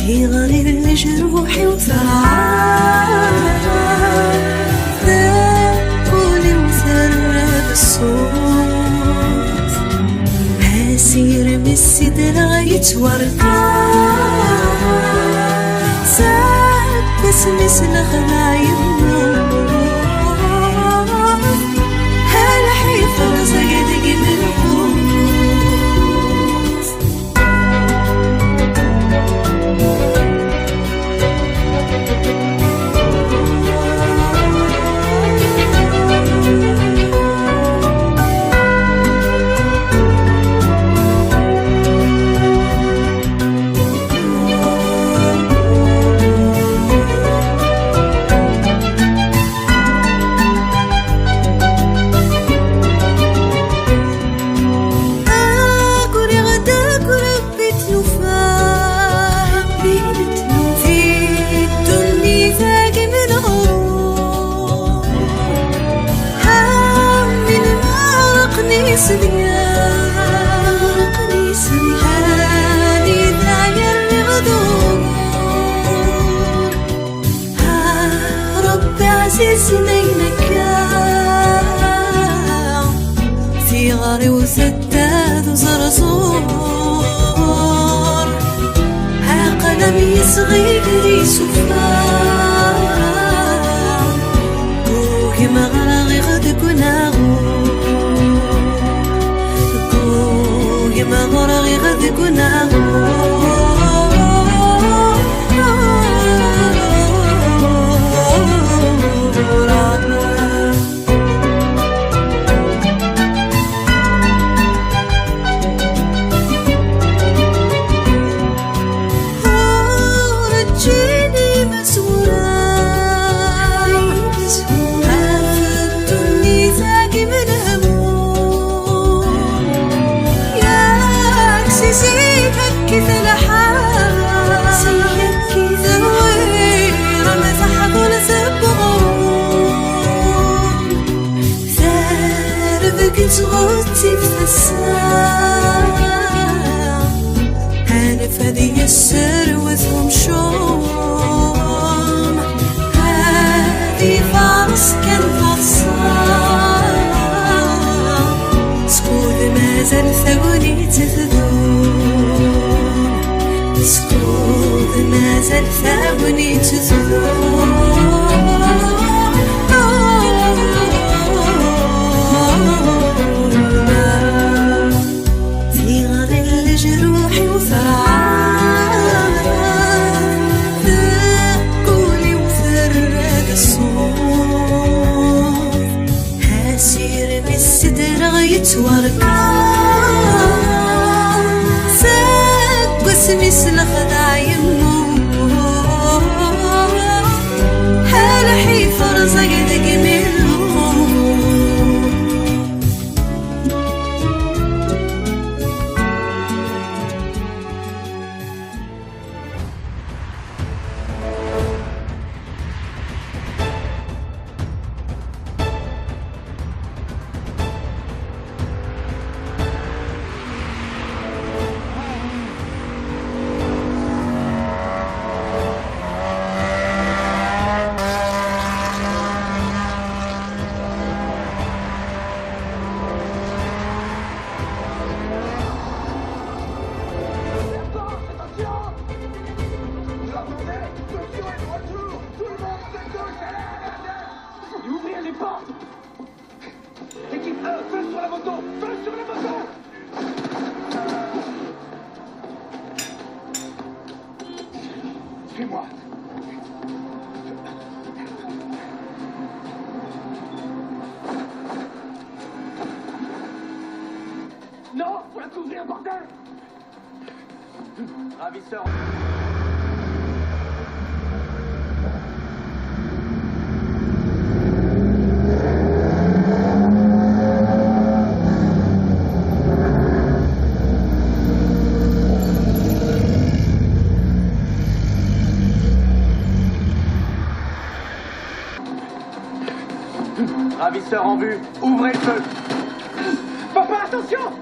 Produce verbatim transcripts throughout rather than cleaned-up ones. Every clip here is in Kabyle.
Iɣli leǧruḥ-iw terɛa, taquli-w terra d ṣṣut. Asirem i s-sidreɣ yettwarqa, seg wasmi s-nexdeɛ yemma. Lḥif rẓag deg imenqus. Aguriɣ-d akk Rebbi tlufa, Rebbi tlufa. Di ddunit-agi menɣur, ha min meɣraqen isebgan, anida yerriɣ d ugur. Ah, Rebbi ɛzizen ayen akka, tiɣri-w tedda d uẓerẓur. Aql-am yesɣi gar isufar, ugmeɣ rɣiɣ deg unaɣur, ugmeɣ rɣiɣ deg unaɣur. Ur ǧǧin imezwura ɣef ddunit-agi menhmum. Yak si zik akkit lḥal, terwir am teḥḍult n uɣrum. Tarbegt ɣezzif tessa, anef ad yesserwet umcum, ad ifaṛes kan taḍsa. Skud mazal tagnit tdum, skud mazal tagnit tdum. Tiɣri leǧruḥ-iw terɛa, taquli-w terra-d ṣṣut. Asirem i s-sidreɣ yettwarqa, seg wasmi s-nexdeɛ yemmu. Lḥif rẓag deg imenqus. Ouvrez les portes. Équipe un, feu sur la moto. Feu sur la moto. Suis-moi. Non, faut la couvrir, bordel. Ravisseur. Ravisseur en vue. Ouvrez le feu. Papa, attention.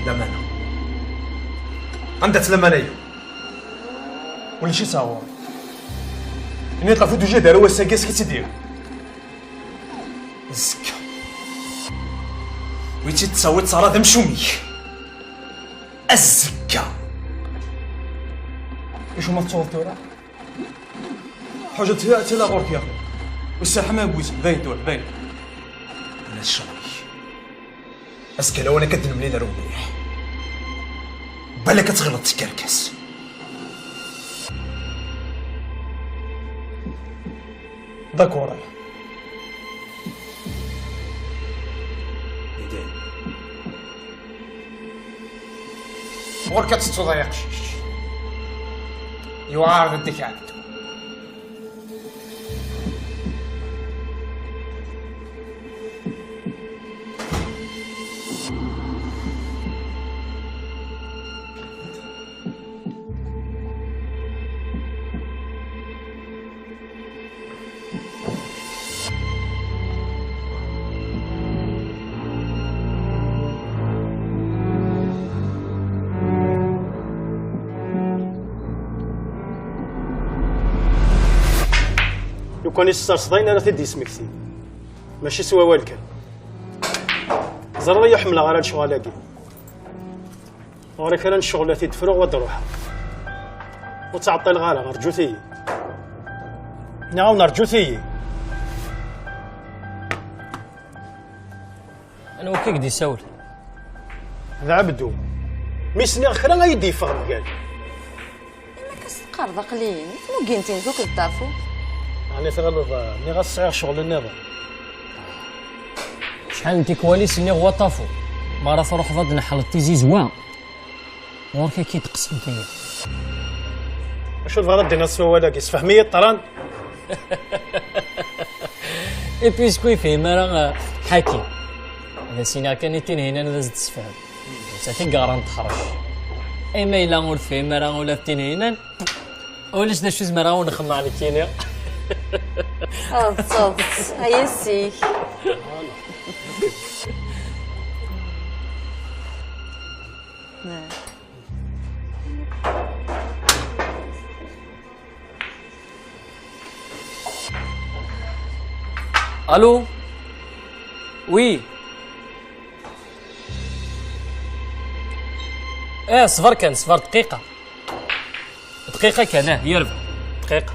Lamana. Anda-tt lamana-inu? Ulac-itt ɣur-i. Ini-d ɣef ur d-tujjid ara wass-agi, ass-agi tt-id-yerr. Azekka. Wi tt-id-tawiḍ ttara d amcum-ik. Azekka. Acu ma tettuḍ tura? Ḥaǧa ttila ɣur-k ya xo. Ur serḥem a bwiz, dayen tura, dayen. Ala ccɣel-ik. Azekka lawan akka d-nemlil ar umliḥ. Balak ad tɣileḍ d tikerkas. D'accord. Ɣur-k ad tettuḍ ay aqcic. Yewɛer ad d-ikɛed. Lukan i tesserseḍ ayen ara t-id-yesmektin, mačči s wawal kan. Ẓriɣ ur ḥemmleɣ ara lecɣal-agi. Ɣur-i kra n ccɣel ad t-id-fruɣ, wa d-ruḥeɣ. Ur ttɛeṭṭileɣ ara, rǧut-iyi. Nniɣ-awen rǧut-iyi. Anwa akka i k-d-isawel? D Ɛebdu. Mi s-nniɣ kra, ad yi-d-yeffeɣ mgal. Imak as-teqqareḍ aql-i i tmugint-inek akked Ṭafu? Ɛni tɣileḍ, uh, nniɣ-as sɛiɣ ccɣel nniḍen? Acḥal n tikwal i s-nniɣ wa Ṭafu, mi ara truḥeḍ ad d-neḥleḍ tizizwa, ɣur-k akka i d-qesmeḍ-iyi. Acu tebɣiḍ ad d-tiniḍ s wawal-agi? Sefhem-iyi ṭṭran. Et puis, ur yefhim ara, uh, Ḥakim. D as-iniɣ kan i Tinhinan ad as-d-tessefhem. Nettat i yeɣran teḥrec. Ay ma yella ur tefhim ara ula d Tinhinan, ulac d acu zemreɣ ad wen-xedmeɣ nekkini. Ḍset, ay asik. Allô? Oui. Eh, ṣber kan, ṣber dqiqa. Dqiqa kan, eh, yerbeḥ. Dqiqa.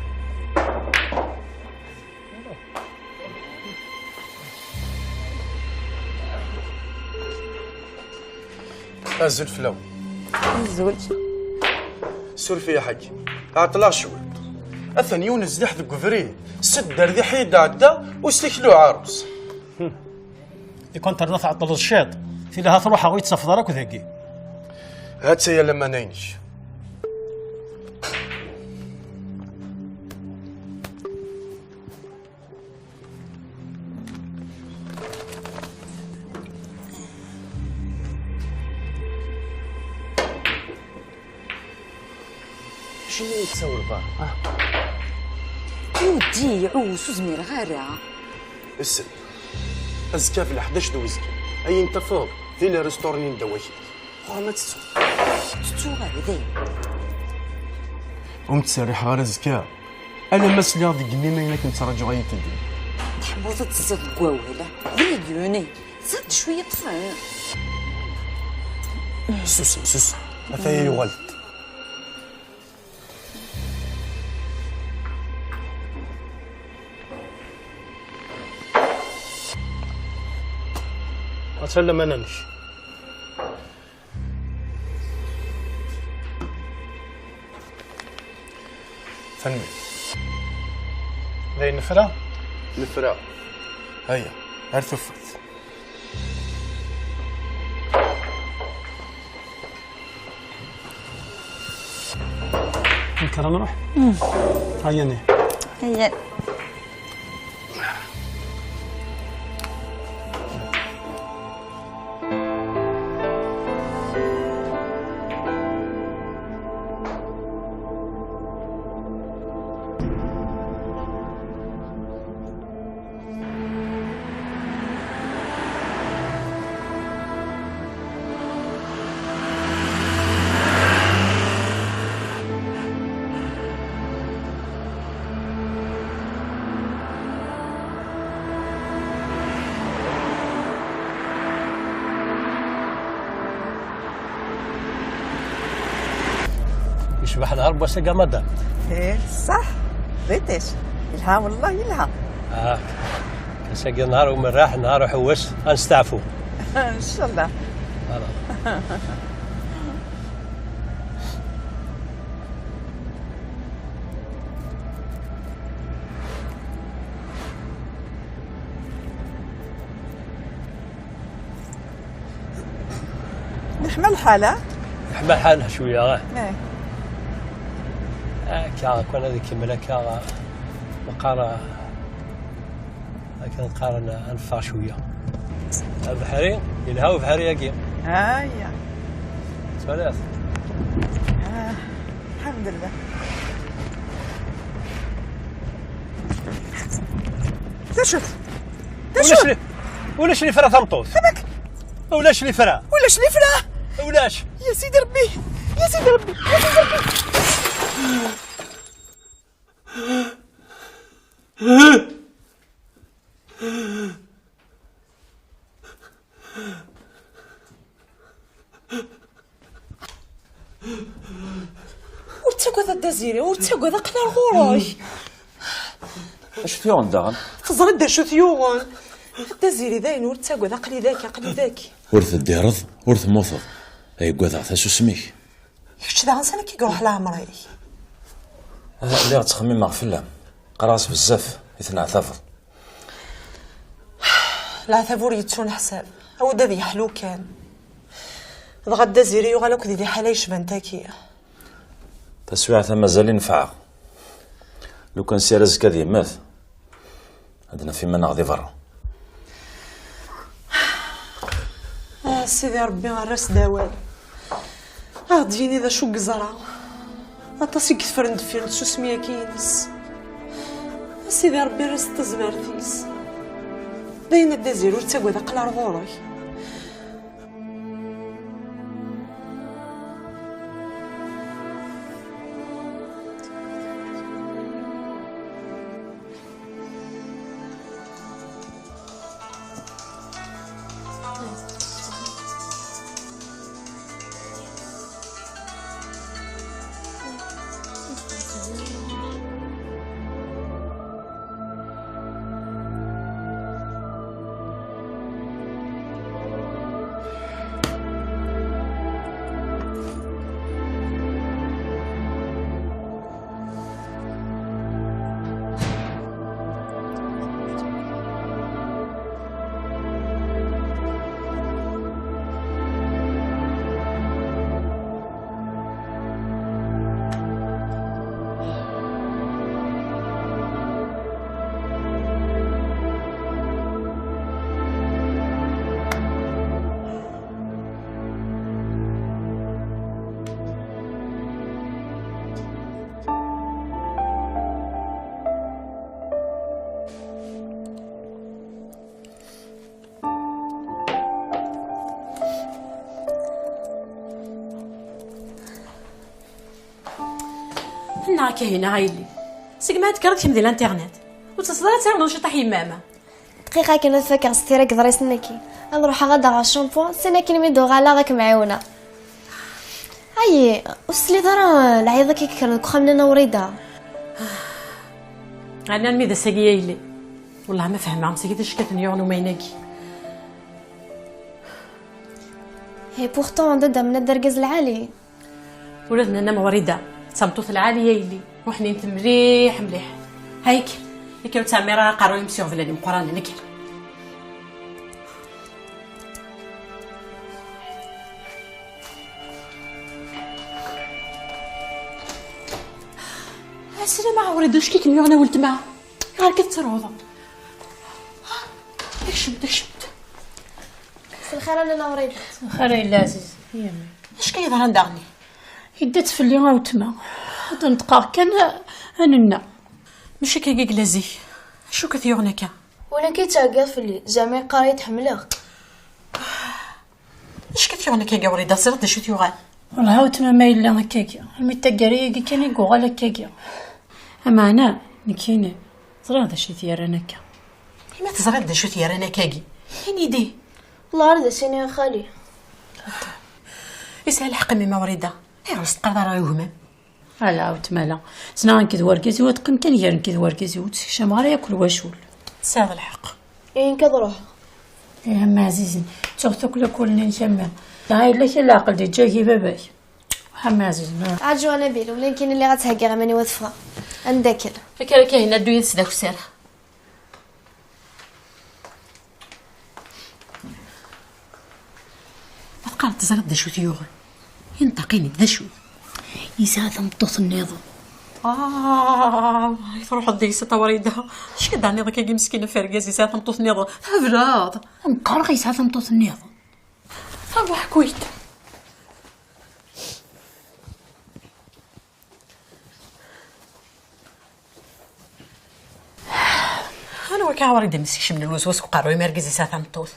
Azul fell-awen. Azul. Suref-iyi a Ḥakim, ɛeṭṭleɣ cwiṭ. Atan yiwen zdiḥ deg ubrid, sed rdiḥ i d-ɛedda, ustiklu ɛarus. Ikan terna tɛeṭṭleḍ ciṭ, tili ha truḥeɣ ur yi-d-tafeḍ ara akk dagi. Ha-tt-aya lamana-inek. Acimi i tsawleḍ ara? Ah. Yudi, ɛuss, ur zmireɣ ara. Ssel. Azekka ɣef leḥdac d uzgen, ayen tafeḍ, di le restaurant-nni n ddaw-ik. Ɣur-m ad tettuḍ. Tettuɣ ara, dayen. Ur m-ttserriḥeɣ ara azekka. Alamma sliɣ deg igenni ma ayen akken ttraǧuɣ ay ikeddi. Tḥemmleḍ ad tezziḍ deg wawal, a? D imilyuni. Zad cwiya ṭṭfen. Susem, susem. Ataya yuɣal-d. Atan lamana-nnek. Tanemmirt. D ayen nefra? Nefra. Aya, ar tufat. Nekk ara nruḥ. Ṭayani. Heyyan. Yecbeḥ nhar n wass-agi a madam. Ih, ṣṣeḥ. D iṭij. Yelha, wellah yelha. Ah, ass-agi nhar umerreḥ, nhar uḥewwes, ad nesteɛfu. Ncallah. Voilà. Neḥma lḥal, ah? Neḥma lḥal cwiya, ah. Eh. Akka, kan ad ikemmel akka, meqqar, akken qqaren, ad neffeɣ cwiya. Abeḥri, yelha ubeḥri-agi. Aya. Twalaḍ? Ah, lḥemdullah. D acu-t? D acu? Ulac li-, ulac lifra tameṭṭut. Amek? Ulac lifra. Ulac lifra? Ulac. Ya Sidi Rebbi. Ya Sidi Rebbi. Ya Sidi Rebbi. Ur ttagad a Dda Ziri, ur ttagad, aql-aɣ ɣur-k. Acu t-yuɣen daɣen? Teẓriḍ d acu t-yuɣen? A Dda Ziri, dayen ur ttagad, aql-i daki, aql-i daki. Ur teddireḍ, ur temmuteḍ. Ay uggadeɣ tasusmi-k. Kečč daɣen sani k-iruḥ leɛmer-ik? Lliɣ ttxemmimeɣ fell-am. Qqareɣ-as bezzaf i tenɛtabeḍ. Leɛtab ur yettuneḥsab. Awed ad yeḥlu kan. Dɣa Dda Ziri yuɣal akk di liḥala yecban taki. Taswiɛt-a mazal i nefɛeɣ. Lukan sya ar azekka ad yemmet, ad naf iman-nneɣ di berra. Ah, Sidi Rebbi, err-as-d awal. Ad aɣ-d-yini d acu i yeẓra. Aṭas i yeffren deffir n tsusmi-agi-ines. A Sidi Rebbi, err-as-d tazmert-is. Dayen a Dda Ziri, ur ttagad, aql-aɣ ɣur-k. Nnaɣ akka hina a yelli. Segmi ad tekkreḍ kemm di l'internet, ur tettseḍ ara ad ternuḍ ciṭaḥ yemma-m? Dqiqa kan ad fakeɣ s tira n yeḍrisen-agi. Ad ruḥeɣ ad d-aɣeɣ champion, sani akken mi d-uɣaleɣ ad kem-ɛiwneɣ. Ayi, ur tesliḍ ara, eh, lɛiḍ-agi i yekkren deg uxxam-nni n Wrida? Ɛni armi d ass-agi a yelli? Wellah ma fehmeɣ msegit ackaten yuɣen umayen-agi. Et pourtant, dadda-m-nni d argaz lɛali. Ula d nanna-m Wrida d tameṭṭut lɛali a yelli, uḥnint mliḥ mliḥ. Hayk, akka ur ttɛemmir ara aqerru-im s iɣeblan imeqqranen, kker. Sslama a Wrida, acu i kem-yuɣen a weltma? Ɣer-k ad tettruḍ. Kcem-d, kcem-d. Mselxir a Nna Wrida. Mselxir a yelli ɛziz. Acu akka yeḍran daɣen? Yedda-tt fell-i a weltma. Ad neṭqeɣ kan a, a Nna. Mačči akka i yella zik. Acu akka t-yuɣen akka? Win akka i ttɛeggiḍ fell-i, zeɛma yeqqar-iyi-d ḥemmleɣ-k. Acu akka t-yuɣen akkagi a Wrida? Teẓriḍ d acu t-yuɣen? Wellah a weltma ma yella akkagi, armi d taggara-agi kan i yuɣal akkagi. Ameɛna, nekkini, ẓriɣ d acu i t-yerran akka. Imi teẓriḍ d acu i t-yerran akkagi, ini-d-i. Wellah ar d as-iniɣ a xali. Yesɛa lḥeqq mmi-m a Wrida. Ayɣer ur s-teqqareḍ ara i gma-m? Ala a weltma, ala. Ssneɣ nekk d wergaz-iw ad teqqim kan gar nekk d wergaz-iw, ur tt-sekcameɣ ara yakk lwacul. Tesɛiḍ lḥeqq. Ihi nekk ad ruḥeɣ. Ih a mmi ɛzizen, ttuɣ-t akk lakul-nni-inek a mmi. Dɣa yella kra n leɛqel d-yeǧǧa-k i baba-k. A mmi ɛzizen, ah. Rǧu a Nabil, ula nekkini lliɣ ad theggiɣ iman-iw ad ffɣeɣ. Ad ndakkel. Akka ara Kahina ddu yid-s d akessar. Ma teqqareḍ teẓriḍ d acu t-yuɣen? Inṭeq, ini-d d acu? Yesɛa tameṭṭut nniḍen. Ah, i truḥeḍ deg-s a Wrida. Acu i d-tenniḍ akkagi meskin ɣef urgaz yesɛa tameṭṭut nniḍen? Thebleḍ. Meqqreɣ yesɛa tameṭṭut nniḍen. Arwaḥ ḥku-yi-d. Anwa akka a Wrida i m-d-isekcmen lweswas deg uqerruy mi argaz yesɛa tameṭṭut?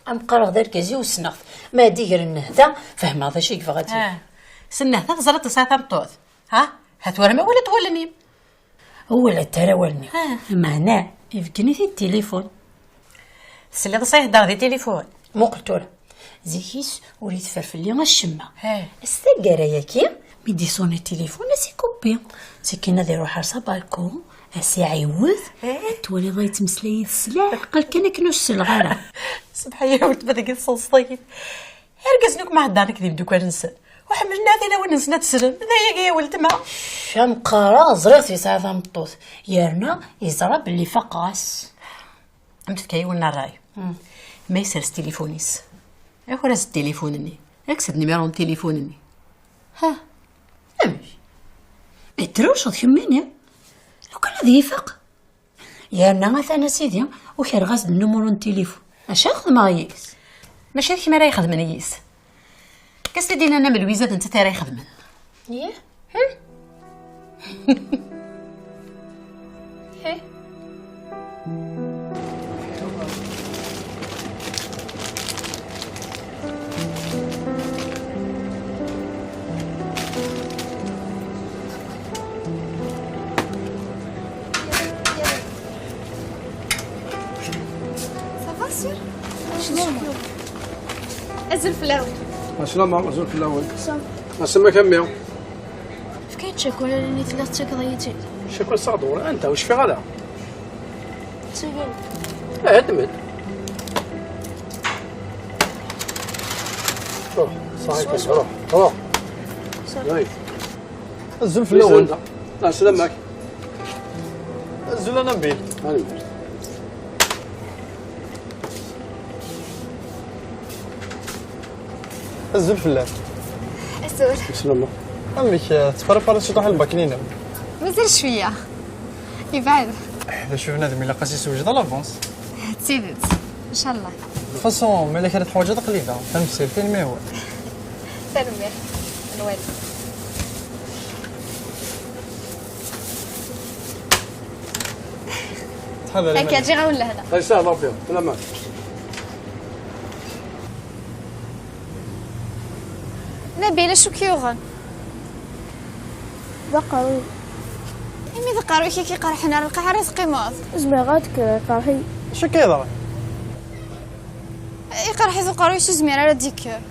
Am qqareɣ d argaz-iw ssneɣ-t. Ma ad d-igren nnehda, fehmeɣ d acu i yebɣa ad d-yini. Ah. S nnehda teẓriḍ tesɛa tameṭṭut? Ha? Ha tura ma walat wallen-im. Ur walant ara wallen-iw. Ah. Meɛna, ibeggen-it-id tilifun. Tesliḍ-as a ihedder di tilifun? Muqel tura. Zik-is ur yeteffer fell-i acemma. He. S taggara-yagi, mi d-iṣuni tilifun, as ikubbi. Sikkin ad iruḥ ar sabalku, as iɛiwed, he, ad twaliḍ ad yettmeslay yid-s s leɛqel kan akken ur s-selleɣ ara. Sebḥa ya weltma dagi tseḍseḍ-iyi. Irgazen akk ma heddren nekk d imeddukal-nsen. Ur ḥemmlen ara tilawin-nsen ad slen. D ayagi ya weltma. Am qqareɣ, ẓriɣ-t yesɛa tameṭṭut. Yerna yeẓra belli faqeɣ-as. Am tefka yiwen n ṛṛay. Hmm. Ma yessers tilifun-is. Aker-as tilifun-nni. Kkes-d numéro n tilifun-nni. Ha? Amek? Ay tedrewceḍ kemmini? Lukan ad yifeq. Yerna atan a sidi, ukreɣ-as-d nnumuru n tilifun. Acu ara xedmeɣ yis? Mačči d kemm ara ixedmen yis. Kas li d-inan am Lwiza d nettat ara ixedmen. Yih? Hmm? Hi. Ça va, sir? Azul fell-awen. Aslama, azul fell-awen. Aslama a mmi. Efk-iyi-d cakula-nni telliḍ tettakeḍ-iyi-tt-id. Cakula s aɣdur, anta? Ur cfiɣ ara. Ttagin. Eh, ddem-d. Ruḥ, ṣaḥi kan, ruḥ, ruḥ. Ṣaḥi. Azul fell-awen. Ɛeslama-k. Azul a Nabil. Azul. Azul fell-ak. Azul. Ɛeslama. Amek, eh, tettprepariḍ ciṭuḥ i lbakni-inem? Mazal cwiya. Yebɛed. Eh, d acu bnadem ilaq ad s-isewjed à l'avance. D tidet. Ncallah. De toute façon, ma yella kra teḥwaǧeḍ aql-i da. Tanemmirt, imi ur. Tanemmirt. Nwali. Ttḥadar iman-ik. Akka, ǧǧiɣ-awen lehna. Ay, sahel Rebbi, sslamma. Nabil, acu k-yuɣen? D aqerruy. Imi d aqerruy-ik i k-iqerḥen, ar lqaɛa ara teqqimeḍ. Ur zmireɣ ad kkreɣ, iqerḥ-iyi. Acu akka yeḍran? Iqerḥ-it uqerruy-is, ur zmireɣ ara ad d-ikker.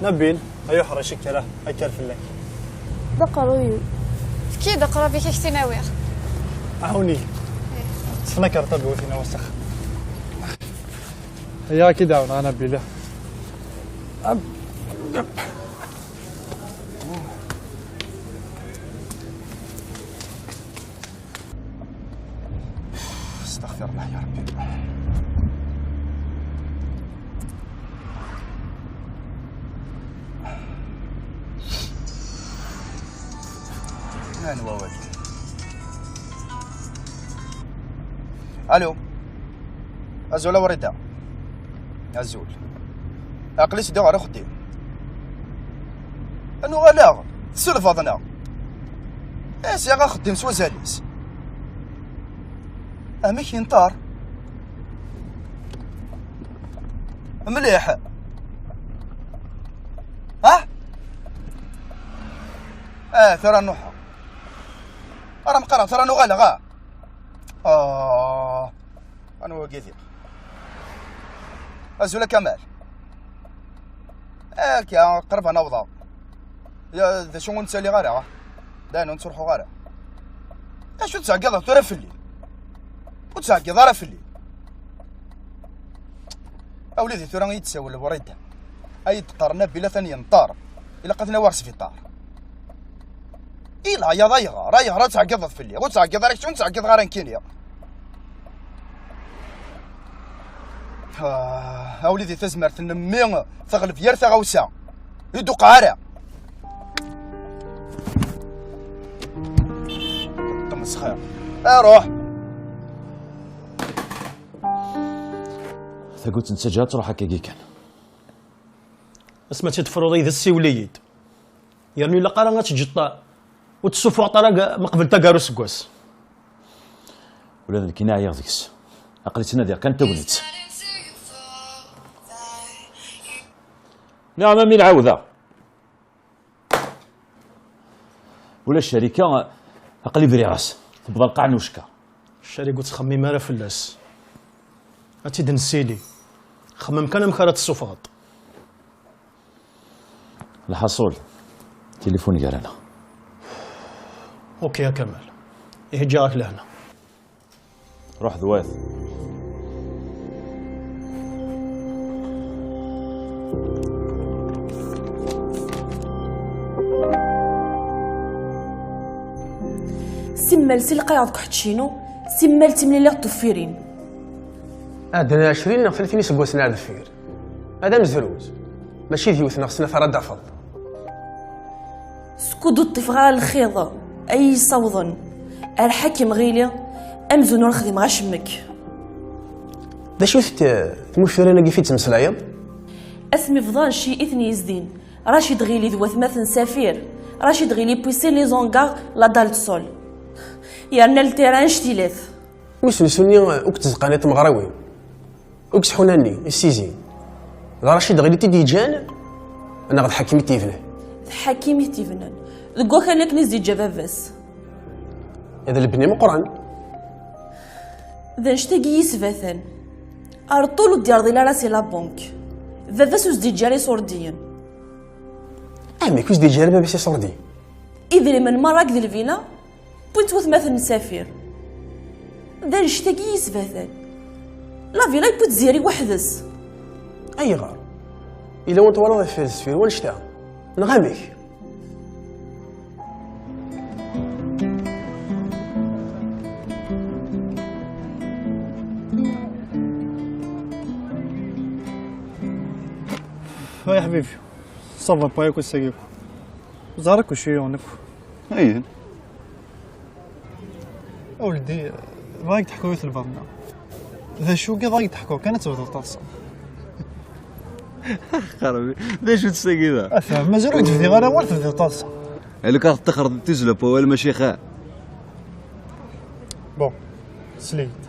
Nabil, ay uḥric, kker, ah, kker fell-ak. D aqerruy-iw. Efk-iyi-d aqrab-ik, ad k-t-in-awiɣ. Ɛawen-iyi. Ṭṭfen akerṭab-iw, ad t-in-awiɣ s axxam. Aya ad k-id-ɛawneɣ a Nabil. استغفر الله يا ربي. لا نواوي. Alo. Azul a Wrida. Azul. Aql-i sdiɣ ɣer uxeddim. Ad nuɣaleɣ tselbeḍ-neɣ. Eh, sɛiɣ axeddim s wazal-is. Amek yenṭer? Mliḥ. Ha? Ah, tura nuḥeɣ. Ara m-qqareɣ tura nuɣaleɣ, ah. Ah. Anwa wagi diɣ? Azul a Kamal. Akka, qrib ad n-awḍeɣ. Ya, d acu ur nettali ara? Dayen ur nettruḥu ara. Acu tettɛeggiḍeḍ tura fell-i? Ur tettɛeggiḍ ara fell-i. A wlidi, tura i yi-d-tsawel Wrida. Ay d-qqar Nabil atan yenṭer. Ilaq ad t-nawi ɣer sbiṭar. I leɛyaḍ, ayɣer? Ayɣer ad tɛeggiḍeḍ fell-i? Ur ttɛeggiḍ ara kečč, ur ttɛeggiḍeɣ ara nekkini. Ah, a wlidi, tazmert n mmi teɣleb yir taɣawsa. Ur d-tuqeɛ ara. Ṭṭmesxir. Aruḥ. Tagut n ttaǧǧa ad truḥ akkagi kan. Asma tt-id-tefruḍ yid-s, siwel-iyi-d. Yernu ilaq ara ad teǧǧeḍ, ur tessufuɣeḍ ara g-, meqbel taggara useggas. Ula d nekkini ɛyiɣ deg-s. Aql-i ttnadiɣ kan tagnit. Nniɣ-am amin ɛawdeɣ. Ula Carika, aql-i briɣ-as. Tewweḍ lqaɛ n ucekkaṛ. Carika ur ttxemmim ara fell-as. Ad tt-id-nessili. Xemmem kan amek ara tt-tessufɣeḍ. Lḥaṣul, tilifun gar-aneɣ. Ok a Kamal. Ihi ǧǧiɣ-ak lehna. Ruḥ d wat. Simmal si lqayeɣ deg uḥeccinu, simmal ttimliliɣ d tuffirin. Ɛeddan ɛecrin neɣ tlatin iseggasen ar deffir. Ad amezruz, mačči d yiwet neɣ snat ara d-tafeḍ. Skud ur ṭṭifeɣ ara lxiḍ ay iyi-ssawḍen ar ḥakim ɣili, amzun ur xdimeɣ acemmek. D acu-t t-, tmucurin-agi fi d-ttmeslayeḍ? Asmi bḍan cci i ten-yezdin, Racid Ɣili d watmaten Safir, Racid Ɣili puisin les ongar la dalle de sol. Yerna ltira anect-ilat. Usensu-nni ur k-tzeqqan i tmeɣrawin. Ur yettḥuna-nni, issizin. D Racid Ɣili i t-id-yeǧǧan, neɣ d Ḥakim i t-yebnan? D Ḥakim i t-yebnan. Deg wakal akken i s-d-yeǧǧa baba-s. D lebni meqqren. D annect-agi i yesbatan. Ar ṭul ur d-yerḍil ara si la banque. Baba-s ur s-d-yeǧǧa ara iṣurdiyen. Amek ur s-d-yeǧǧa ara baba-s iṣurdiyen? Idrimen merra deg lvila, wwin-t watmaten n Safir. D annect-agi i yesbatan. La villa yewwi-tt Ziri weḥd-s. Ayɣer? Yella win twalaḍ deffir deffir wannect-a? Neɣ amek? Ay ḥbibi, ça va pas yakk ass-agi akk. Ẓer akk acu yuɣen akk. Ayen? A weldi, bɣiɣ ad k-d-ḥkuɣ yiwet lbaḍna. D acu i bɣiɣ ad k-d-ḥkuɣ kan ad tebduḍ taḍsa. Xerbi, d acu-tt tagi da? Afhem, mazal ur d-bdiɣ ara, ur tebdiḍ taḍsa. Alek ad ɣ-tettaxreḍ d tizla n wawal mačči xir. Bon, sel-iyi-d.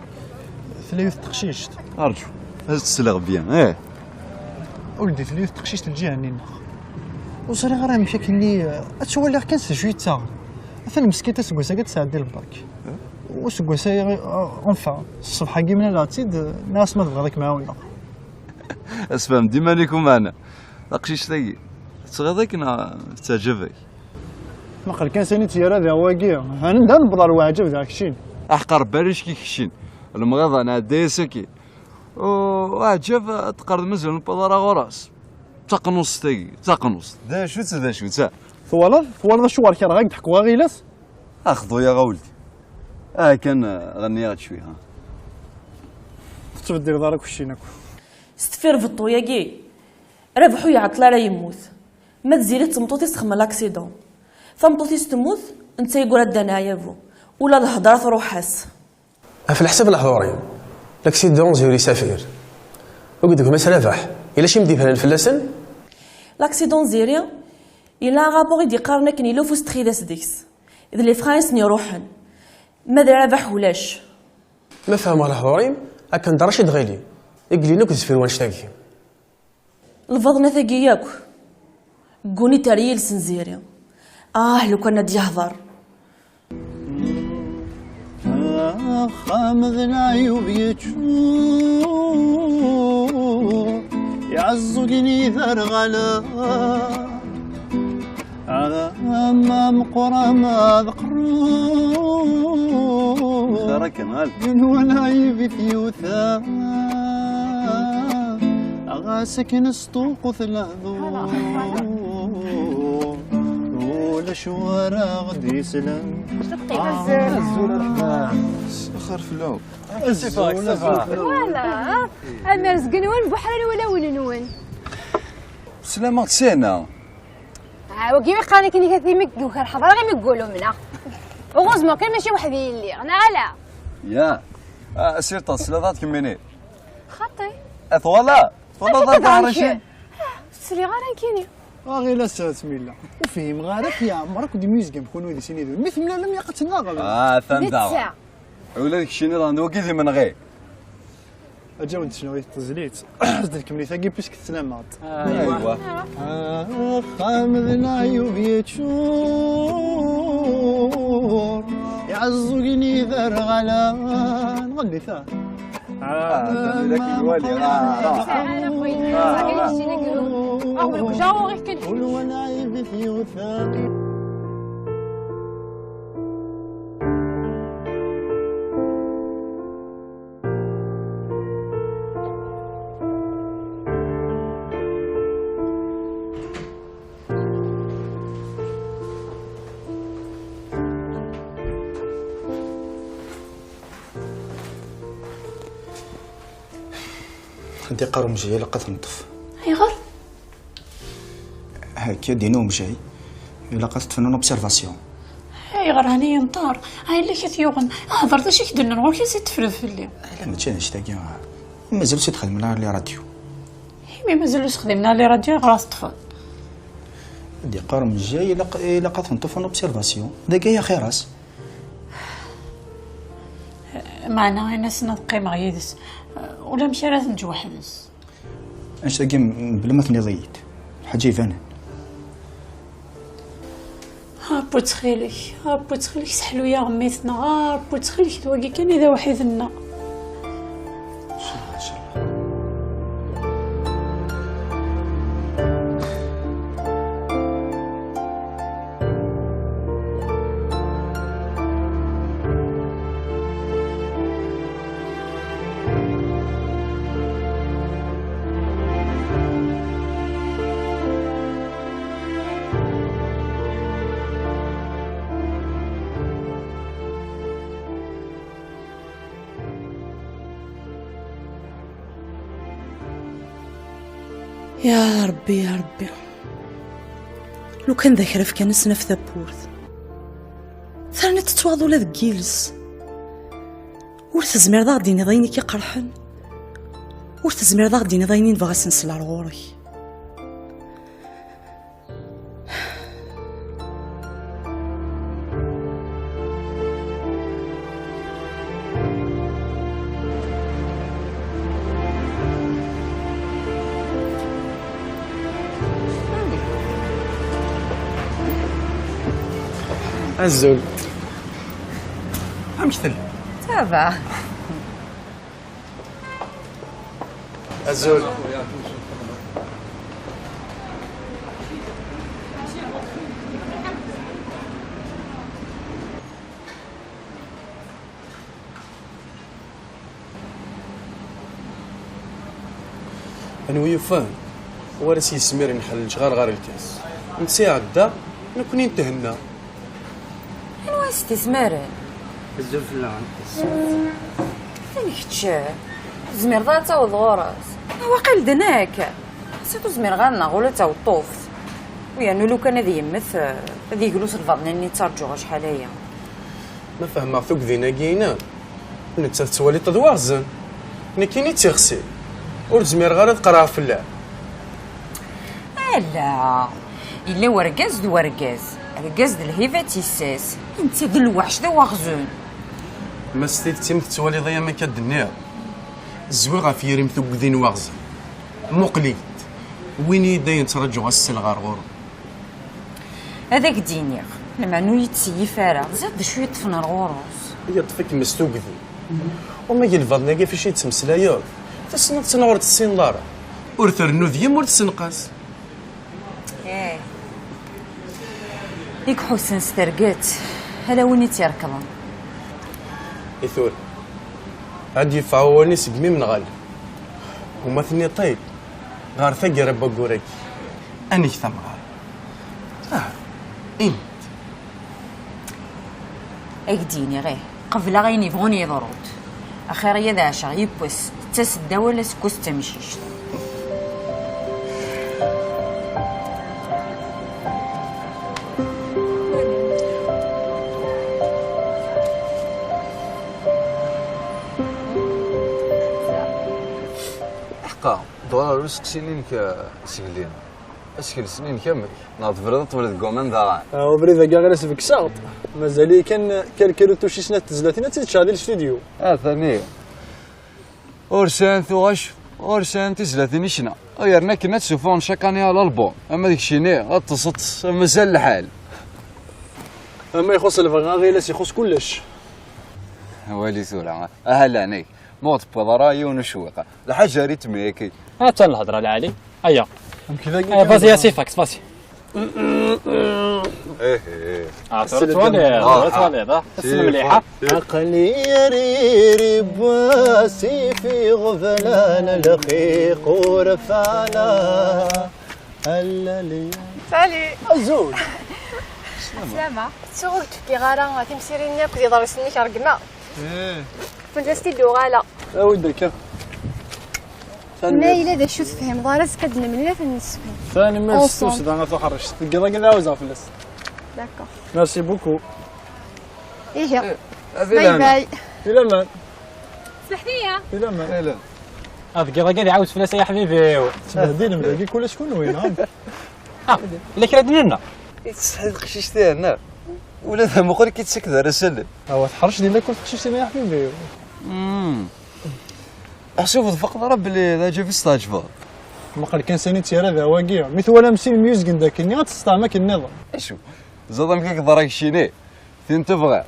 Tella yiwet teqcict. Arǧu, ad s-sleɣ bien, eh. Ur d-, tella yiwet teqcict lǧiha-nni-nneɣ. Ur ẓriɣ ara amek akkenni, eh, ad tt-waliɣ kan s acu yettaɣen. Atan meskint aseggas-agi ad tesɛeddi lbak. Eh? Useggas-agi, eh, enfin, ṣṣbeḥ-agi mlaleɣ-tt-id, eh, nniɣ-as ma tebɣiḍ ad kem-ɛawneɣ. Asfhem-d iman-ik umeɛna. Taqcict-agi, tettɣiḍ-ik neɣ tettaɛǧab-ak? Maqel kan sani tt-yerra daɣ wagi. Hanen da newweḍ ɣer weɛǧab daɣ keččin. Aḥeqq Rebbi ara yecki keččin. Lemɣiḍa nɛedda-yas akkin. U-, uɛǧab ad teqqareḍ mazal newweḍ ara ɣur-s. D taqnust-agi, d taqnust. D acu-tt, d acu-tt, ah? Twalaḍ? Twalaḍ acuɣer kerheɣ ad k-d-ḥkuɣ aɣilas? Axḍu-yaɣ a weldi. Ah, kan, ah, ɣenniɣ-d cwi, ha. Tettbeddileḍ ara keččin akk. S deffir beṭṭu-yagi, Rabeḥ ur iɛeṭṭel ara yemmut. Ma d Ziri d tmeṭṭut-is txemmel l'accident. Tameṭṭut-is temmut, netta yeggura-d d aneɛyabu. Ula d lhedra truḥ-as. Ɣef leḥsab n leḥḍur-im, l'accident Ziri Safir akked gma-s Rabaḥ, yella cim d-ibanen fell-asen? L'accident Ziri, yella un rapport i d-yeqqaren akken yella ufus n txidas deg-s, d les freins i sen-iruḥen, ma d Rabaḥ ulac. Ma fehmeɣ leḥḍur-im, akken d Racid Ɣili i yellin akk deffir wannect-agi. Lbaḍna-tagi yakk, gguni-tt ar yiles n Ziri. Ah, lukan ad d-yehḍer. Axxam d leɛyub yeččur, iɛeẓẓugen iderɣalen. Ama meqqer ama d qrur. Xir akken, ɣal. Gen wala ibit yuta. Ɣas akken sṭuqut lehdur. Ulac wara ɣ-d-yeslan. Azul, azul, a Raḥman. Xir fell-aw. Azul, azul. Voilà. Amerz gen-wen buḥrari wala wen-nwen. Slama-ɣ-d sina. Ah, wagi iqqaren akken ikat imi yuker ḥeḍreɣ imi ggul umneɣ. Heureusement kan mačči weḥd-i i lliɣ, neɣ ala? Ya. Ah, sirṭa, teslaḍ-aɣ-d kemmini? Xaṭi. Ah, twala? Twala ḍarba Racid? Ah, ur sliɣ ara nekkini. Ah, ɣilas, bismillah. Ur fhimeɣ ara akk yeɛmer akk d imyuzgan kunwi di sin idun. Mi temlalem yaqaten-aɣ. Ah, atan daɣ. Netta. Ula d keččini daɣen d wagi d imenɣi. Aǧaw n tecnawit tezlit. Zdat kemmli tagi puisque teslamaḍ. Aywa. Axxam d leɛyub yeččur, iɛeẓẓugen iderɣalen. Ɣelli ta. Ah, ta d lwali. Ah, ah. Ul wan ɛibit yuta. Ad d-iqqar umejjay ilaq ad t-neṭṭef. Ayɣer? Akka d-yenna umejjay, ilaq ad t-ṭṭfen en observation. Ayɣer ɛni yenṭer? Ɛni la k-t-yuɣen? Hder d acu i k-d-nnan, ɣur-k i s-d-tefliḍ fell-i? Ala, mačči d annect-agi. Mazal ur s-id-xedmen ara les radios. Imi mazal ur s-xdimen ara les radios, ayɣer ad t-ṭṭfen? Ad d-iqqar umejjay, ilaq, ilaq ad t-neṭṭef en observation. D agi ay axir-as. Meɛna, ini-asen ad qqimeɣ yid-s. Ulamek ara t-neǧǧ weḥd-s. Annect-agi, mebla ma tenniḍ-iyi-d. Lḥaǧa ibanen. A Rebbi ttxil-k, a Rebbi ttxil-k, seḥlu-yaɣ mmi-tneɣ, a Rebbi ttxil-k, d wagi kan i d awḥid-nneɣ. Ncallah, ncallah. Ya Ṛebbi, ya Ṛebbi. Lukan d akraf kan asen ɣef tawwurt. Terniḍ tettwaɣeḍ ula deg yiles. Ur tezmireḍ ad ɣ-d-tiniḍ ayen i k-iqerḥen. Ur tezmireḍ ad ɣ-d-tiniḍ ayen i nebɣa ad s-nsel ar ɣur-k. Azul. Amek telliḍ? Ça va. Azul. Anwa yufan? War as yesmiren ḥell lecɣal ɣer lkas. Netta iɛedda, nekkni nthenna. Anwa i s-d-ismaren? Azul fell-awen. Atan kečč, ur tezmireḍ ara ad taweḍ ɣur-s. Waqil d nekk. Xas ur zmireɣ ara neɣ ula d taweṭṭuft. U yernu lukan ad yemmet, ad yeglu s lbaḍna-nni ttarǧuɣ acḥal aya. Ma fehmeɣ tugdi-nagi-inem, Netta tettwaliḍ d waɣzen. Nekkini d tixsi. Ur zmireɣ ara ad qqreɣ fell-am. Ala, yella wergaz d wergaz. Argaz d lhiba d tissas. Netta d lweḥc d awaɣzen. Ma s tidet i m-tettwaliḍ ay am akka d-nniɣ, zwiɣ ɣef yiri-m tuggdi n waɣzen. Muqel-iyi-d. Win-iyi-d ayen ttraǧuɣ ad s-selleɣ ar ɣur-m. Ad ak-d-iniɣ, lameɛna ur yi-ttseyyif ara, teẓriḍ d acu yeṭṭfen ar ɣur-s? Yeṭṭef-ikem s tugdi. Uma g lbaḍna-agi ɣef acu i d-ttmeslayeḍ, tessneḍ-tt neɣ ur tessineḍ ara? Ur trennu deg-m, ur tessenqas. Eh. I iḥussen s terget, ala win i tt-irekḍen. I tura, ad d-yeffeɣ wawal-nni seg imi-m neɣ ala? Uma tenniḍ-t-id, ɣer taggara n waggur-agi. Ad neg tamɣart. Ah, ini-d. Ad k-d-iniɣ, ih, qebleɣ ayen yebɣun yeḍru-d. Axir-iyi ad ɛaceɣ yiwwas, tettas-d awal aseggas d tamcict. Ḥqa, dɣa ɣer useqsi-nni-inek, eh, seg Lina. Asekles-nni-inek amek? Neɣ tebriḍ ad tebriḍ deg waman daɣen? Ah, ubrid-agi ɣer asbekseɣ-t. Mazal-iyi kan quelques retouches i snat tezlatin ad tt-id-ččeɣ di lstudyu. Atan-i. Ur sɛin tuɣac, ur sɛin tizlatin i ccna. U yerna akken ad ssufɣen chaque année à l'album. Ama d keččini, ad teṣṣeḍ mazal lḥal. Ama ixuṣ lebɣi, aɣilas ixuṣ kullec. Awali tura. Aha leɛnay. Ma ur tewwiḍ ara yiwen ucewwiq. Lḥaǧa rritmi-agi. Attan lhedra lɛali. Aya. Amek dagi? Aya, vas-y, asif, vas-y. Ih, ih. Ah, tura twaliḍ, ah, tura twaliḍ, ah. Ass mliḥ, ah. Aql-i riri wasif iɣeblan lxiq ur fana. Allali. Salut. Azul. Slama. Ttuɣ ur k-d-fkiɣ ara timsirin-nni akked iḍrisen-nnek, ṛeggmeɣ. Eh. Fell-as-t-id uɣaleɣ. Awi-d akka. Ma yella d acu tefhimeḍ ara, azekka ad d-nemlil ad t-nessefhem. Tanemmirt s tussda a Tuḥerrict. Deg yiḍ-agi ad ɛawzeɣ fell-as. D'accord. Merci beaucoup. Ihi. Eh, bye bye. Di laman. Smeḥt-iyi. Di laman. Ah, deg yiḍ-agi ad iɛawez fell-as ay aḥbib-iw. Tettbehdilem dagi kullec kunwi, neɣ? Ah, ila kra d-nenna. I tessetḥiḍ teqcict-ihin, neɣ? Ula d amuqel i k-id-tessaked ar asalel. Awa, teḥrec di lakul teqcict-im, ay aḥbib-iw. Mm. Ḥsub tfaqeḍ ara belli d aɛjab i s-tɛeǧbeḍ. Muqel kan sani tt-yerra d awagi. Mi twalam sin myuzgen d akkenni, ad testeɛm akken nniḍen. Acu? Ẓad amek i k-ḍra keččini? Tin tebɣa.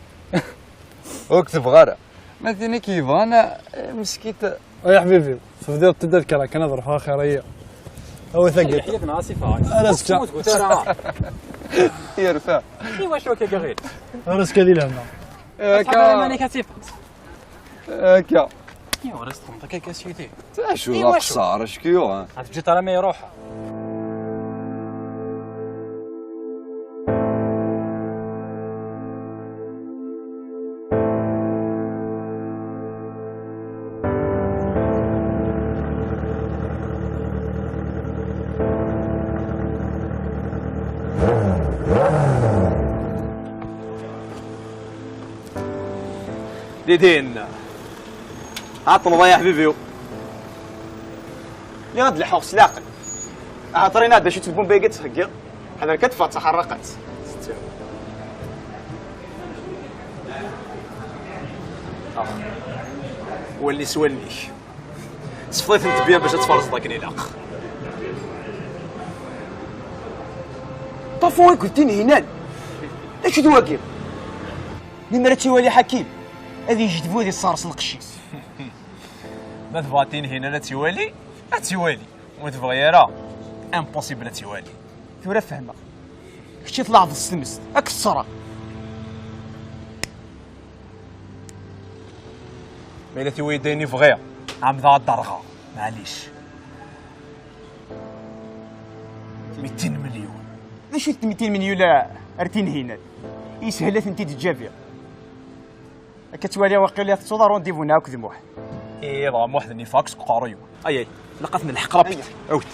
Ur k-tebɣa ara. Ma tin i k-yebɣan, eh, meskit. Ay aḥbibi, tebdiḍ-d ad kkreɣ kan ad ruḥeɣ axir-aya. Awi tagi. Ḥyat neɣ asif. Ara s-, ara s-, yerfa. Iwacu akka ɣil? Ara s-, di lehna. Akka. Iman-ik asif. Akka. Iwa, ara s-txedmeḍ akka, akka s yidi. Acu d aqeṣṣer, acu k-yuɣen? Ad teǧǧiḍ ara ma iruḥ. Didin. Ɛeṭṭleḍ ay aḥbibi-w. Lliɣ ad leḥḥuɣ s leɛqel. Axaṭer inna d acu-tt lbumba-agi ad tt-heggiɣ? Ḥader kan teffeɣ d taxerraqat. Ax. Walli s walli-k. Sfeḍ-itent byan bac ad tferẓeḍ akken ilaq. Ṭafu i kent-inhinan. D acu d wagi? Limer ad tt-iwali Ḥakim, ad ijdeb u ad isseɣres lqecc-is. Ma tebɣa Tinhinan ad tt-iwali, ad tt-iwali. Ur tebɣi ara, impossible ad tt-iwali. Tura fehmeɣ. Kečč i tleɛbeḍ s tmest, ad k-ṣṣreɣ. Ma yella tiwi d ayen i bɣiɣ, ɛemdeɣ ad d-rɣeɣ. Maɛlic. Mitin milyun. D acu-t mitin milyun ar Tinhinan? Yeshel ad tent-id-ǧǧabiɣ. Akka ttwaliɣ waqila tettuḍ arundivu-nneɣ akked Muḥ. Ih, dɣa Muḥ d nifaq seg uqerruy-iw. Ayay, ilaq ad t-nelḥeq rapid. Awt.